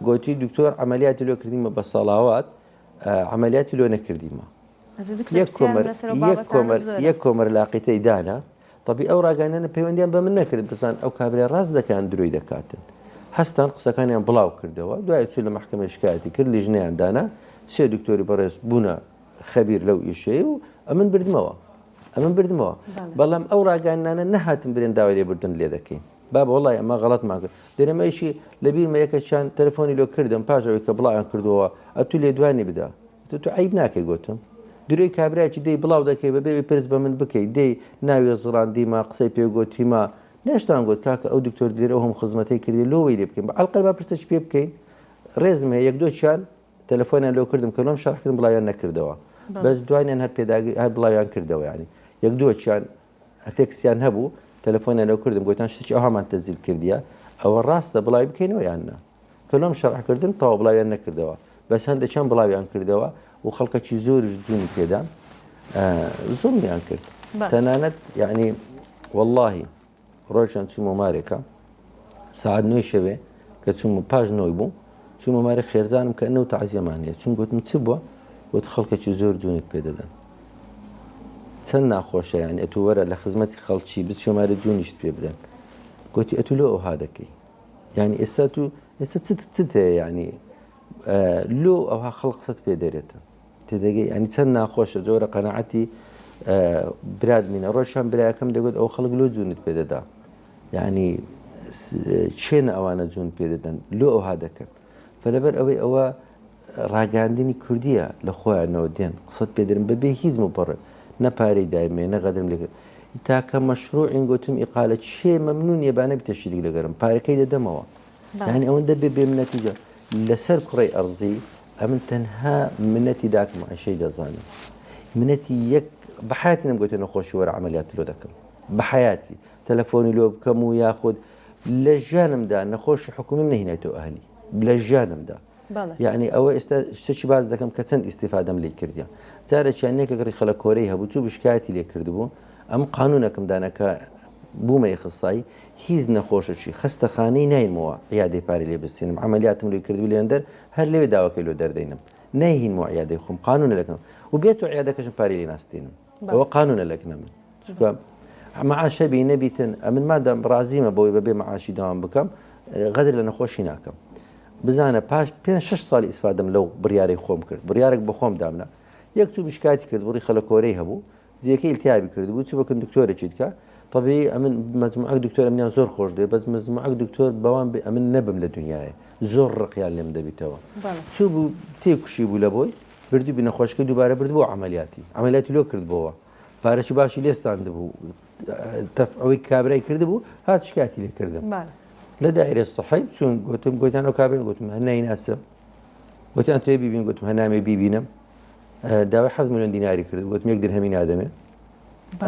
گۆتی دکتۆر عەمەلیاتی لۆ کردیمە بە سەڵاوات عەمەلیاتی لۆ نەکردیمە. یەک کۆمەر یەک کۆمەر یەک کۆمەر لاقیتەی دانا تەبی ئەو ڕاگەیاندنە پەیوەندیان بە من نەکرد بزان ئەو کابرای ڕاست دەکەن درۆی دەکاتن هەستان قسەکانیان بڵاو کردەوە دوای چوو لە مەحکەمە شکایەتی کرد لیژنەیان دانا سێ دکتۆری بەڕێز بوونە خەبیر لەو ئیشەی و ئەمن بردمەوە ئەمن بردمەوە بەڵام ئەو ڕاگەیاندنانە نەهاتن برێن داوای لێبوردن لێ دەکەین بابە وەڵای ئەمە غەڵەتمان کرد دەرێمەیشی لەبیرمە یەکەکیان تەلەفۆنی لۆ کردم پاش ئەوەی کە بڵاویان کردەوە ئەتوو لێدوانی بدە تۆ تۆ عەیب ناکەی گۆتم درۆی کابرایەکی دێی بڵاو دەکەی بەبێ ئەوەی پرس بە من بکەی دێی ناوی زڕاندیمە قسەی پێ گۆتیمە نەشتان گۆت کاکە ئەو دکتۆر دلێر ئەو هەموو خزمەتەی کردی لۆ وەی لێ بکەین بە ئەلقەل با پرسێکی پێ بکەین ڕێزم هەیە یەک دۆکیان تەلەفۆنیان لۆ کردم کە لۆم شەرح کردم بڵاویان نەکردەوە بەس دوانیان هەر پێداگری هەر بڵاویان کردەوە یانی یەک دووەکیان تێکسیان هەبوو تەلەفۆنیان لۆ کردم گوتیان شتێکی ئەوهامان تەزیل کردیە ئەوە ڕاستە بڵاوی بکەینەوە یان نا کە لۆم شەرح کردن تەواو بڵاویان نەکردەوە بەس هەندێکیان بڵاویان کردەوە و خەڵکەکی زۆریش جوونی پێدان زوڵمیان کرد تەنانەت یعنی واللهی ڕۆژیان چوومە مارێکە ساعت نۆی شەوێ کە چوومە پاش نۆی بوو چوومە مارێ خێرزانم کە نەو تەعزیەمان هەیە چون گوتم چ بووە گوت خەڵکێکی زۆر جوونت پێ دەدەن چەند ناخۆشە یان ئەتوو وەرە لە خزمەتی خەڵکی بچۆ مارێ جوونیشت پێ بدەن گوتی ئەتوو لۆ ئەوها دەکەی یعنی ئێستا تو ئێستا چت چت هەیە یعنی لۆ ئەوها خەڵک قسەت پێ دەرێتن تێدەگەی ینی چەند ناخۆشە جۆرە قەنەعەتی براد مینە ڕۆژیان براکەم دەگوت ئەو خەڵک لۆ جوونت پێدەدا یعنی چێنە ئەوانە جوون پێدەدەن لۆ ئەوها دەکەن فلەبەر ئەوەی ئەوە ڕاگەاندنی کوردیە لە خۆیانەوە دێن قسەت پێدرن بەبێ هیچ مبڕ نە پارەی دایمێ نە غەدرم لێ تاکە مەشروعین گوتم ئیقالە چێ مەمنون یەبانە بتە شریک لەگەرم پارەکەی دەدەمەوە یعنی ئەوەندە بێ بێ منەتیجە لەسەر کوڕی ئەرزی ئەمن تەنها منەتی داکم عیشەی دەزانم منەتی یەک بە حیاتی نەمگوتە نەخۆشی وەرە عملیات لۆ دەکەم بە حیاتی تەلەفۆنی لۆ بکەم و یاخود لە ژیانمدا نەخۆشی حکومیم نەهینایتەوە ئەهلی لە ژیانمدا یعنی ئەوە ئێستا شتێکی باز دەکەم کە چەند ئیسیفادەم لی کردیا جارێکیان یەکێک ڕیخەلە کۆرەی هەبوو چوو بشکایەتی لێ کردبوو ئەم قانونەکەم دانەکە بوومە ئیخسایی هیچ نەخۆشەکی خەستەخانەی ناینمەوە عیادەی پارەی لێ بستێنم عەمەلیاتم لێ کردبوو لێندەر هەر لەوێ داواکەی لۆ دەردەینم نایهینمەوە عیادەی خۆم قانونە لەکنم و بێت و عیادەکەشم پارەی لێ ناستێنم ئەوە قانونە لەکنە من چونکە معاشە بی نەبیتن ئەمن مادەم ڕازیمە بەوەی بەبێ معاشی داوام بکەم غەدر لە نەخۆشی ناکەم بزانە پاش پێ شش ساڵی ئیسفادەم لەو بڕیارەی خۆم کرد بڕیارێک بە خۆم دامنا یەک چوو بشکاتی کرد بڕی خەلە کۆرەی هەبوو جێکەی التهابی کردبوو چ بکەن دکتۆرێکی دیکە طبیعی ئەمن مجموعەک دکتۆر ئەمنیان زۆر خۆش دەوێت بەس مجموعەک دکتۆر بەوان بێ ئەمن نەبم لە دنیاە زۆر ڕقیان لێم دەبیتەوە چوو بوو تێکوشی بوو لە بۆی بردی بی نەخۆشەکەی دووبارە برد بۆ عملیاتی عملیاتی لۆ کردبەوە پارەی باشی لێستاند بوو ئەوەی کابرای کردبوو هات شکاتی لێ کردم لە دایرە سەحی چون گوتم گوتیان ئەو کابرا گوتم هەر نایناسم گوتیان توێ بیبین گوتم هەنامێ بیبینم داوای حەز میلیۆن دیناری کرد گوتم یەک درهەمی نادەمێ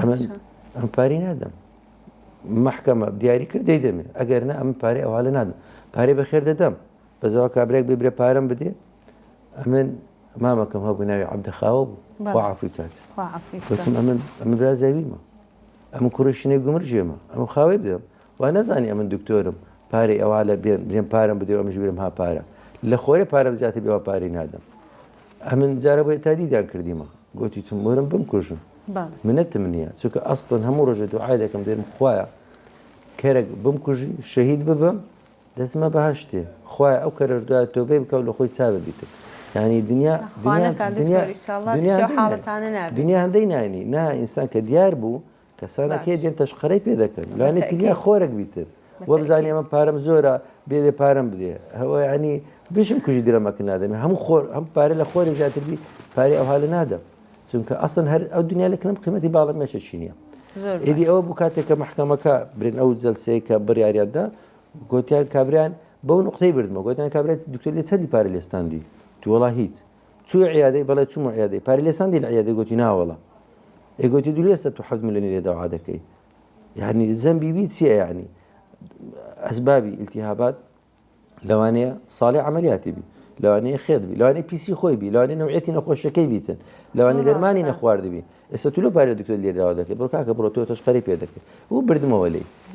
ئەمن ئەم پارەی نادەم محکەمە دیاری کرد دەیدەمێ ئەگەر نا ئەم پارەی ئەوها لە نادەم پارەی بەخێر دەدەم بەزەوە کابرێک ببرێ پارەم بدێ ئەمن مامەکەم هەبوو ناوی عەبدەخاوە بوو خوا عەفوی کات گوتم ئەمن ئەمن برا زەویمە ئەمن کوڕی شنەی گومرجێمە ئەمن خاوەی بدەم وا نەزانی ئەمن دکتۆرم پارەی ئەوا لە بێم برێم پارەم بدێ و ئەمش برم ها پارە لە خۆرێ پارەم زیاتر بێ وا پارەی نادەم ئەمن جارە بۆ تادیدان کردیمە گوتی تم وەرم بمکوژن منەتم نییە چونکە ئەسڵەن هەموو ڕۆژێ دوعای دەکەم دێم خوایە کەرێک بمکوژی شەهید ببم دەچمە بەهەشتێ خوایە ئەو کەرەش دوای تۆبەی بکە و لە خۆی چا ببیتن یعنی دنیا دنیا دنیا دنیا هەندەی نانی نا ئینسان کە دیار بوو کەسانە کێ دێن تەشقەرەی پێ دەکەن لەوانەیە تریا خۆرەک بیتن وە بزانانی ئەمە پارەم زۆرە بێ پارەم بدێ هەوە ینی بشم کوژی درەمەکە نادەم هەموو خۆر هەم پارە لە خۆری زیاتر بی پارەی ئەوها لە نادەم چونکە ئەسن هەر ئەو دنیا لە کنم قیمەتی باڵم مێشە چی نییە ئیدی ئەوە بوو کاتێک کە محکەمەکە برێن ئەو جەلسەیە کە بڕیاریاندا گوتیان کابریان بەو نقطەی بردمە گوتیان کابرا دکتۆر لێ چەندی پارە لێستاندی تو وەڵا هیچ چووی عیادەی بەڵێ چوومە عیادەی پارەی لێساندی لە عیادەی گوتی ناوەڵا ئەی گوتی دوو لێستە تو حەفت ملیۆنی لێ داوا دەکەی یعنی زەنبی بی چییە یعنی ئەسبابی التهابات لەوانەیە ساڵی عملیاتی بی لەوانەیە خێت بی لەوانەیە پیسی خۆی بی لەوانەیە نوعیەتی نەخۆشیەکەی بیتن لەوانەیە دەرمانی نەخواردبی ئێستا تو لۆ پارە دکتۆر لێ داوا دەکەی بڕۆ کاکە بڕۆ تۆ تەشقەری پێ دەکەی و بردمەوە لێی.